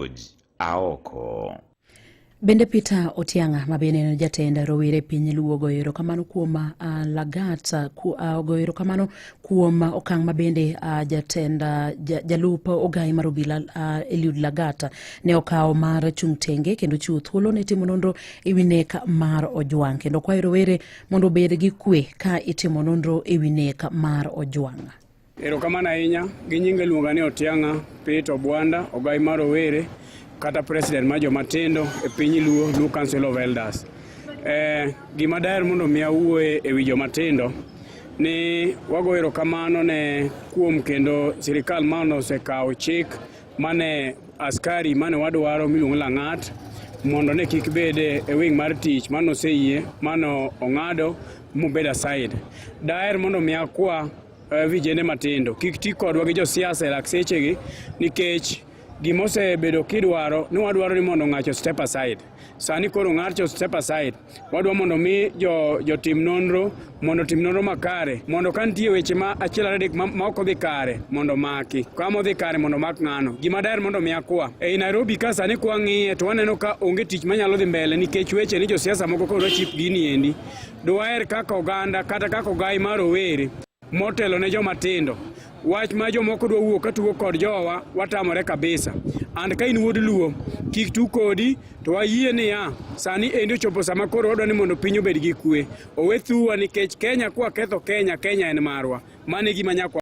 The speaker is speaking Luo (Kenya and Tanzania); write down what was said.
George Aoko. Bende Peter Otiang'a ma bende en jatend rowere e piny Luo ogoyo erokamano kuom Lagat ogoyo erokamano kuom okang' ma bende jatend jalup ogayi mar obila Eliud Lagat ne okawo mar chung' tenge kendo chiwo thuolo ne timo nonro e wi nek mar Ojwang' kendo kwayo rowere mondo obed gi kwe ka itimo nonro e wi nek mar Ojwang'. Erokamano ahinya. Gi nyinga iluonga ni Otiang'a Peter Obwanda, ogai mar rowere kata president mar joma tindo e piny Luo, Luo Council of Elders. Gima daher mondo mi awuoye e wi joma tindo ni wago erokamano ne kuom kendo sirikal mane osekawo chik mane askari mane wadwaro miluongo Lang'at mondo ne kik bede e wing mar tich mane oseyie mane ong'ado mobed aside. Daher mondo mi akwa vijende matindo kik ti kodwa gi josiasa e lak sechegi nikech gima osebedo kidwaro ni wadwaro ni mondo ng'acho step aside. Sani koro ng'acho step aside, wadwa mondo mi jotim nonro mondo otim nonro makare mondo ka nitie weche ma achiel ariyo adek ma ok odhi kare mondo maki, kama odhi kare mondo mak ng'ano. Gima daher mondo mi akwa ei Nairobi ka sani kwang'iye to waneno ka onge tich manyalo dhi mbele nikech weche ni josiasa moko koro chip gini endi. Dwaher kaka oganda kata kaka ogai mar rowere motelo ne joma tindo. Wach ma jomoko dwa wuok ka tugo kod jowa watamore kabisa. And ka in wuod Luo, kik tug kodi to wayie niya, sani endi ochopo sama koro wadwa ni mondo piny obed gi kwe. Owe thuwa nikech Kenya kwaketho Kenya, Kenya en marwa. Mano e gima nyaka.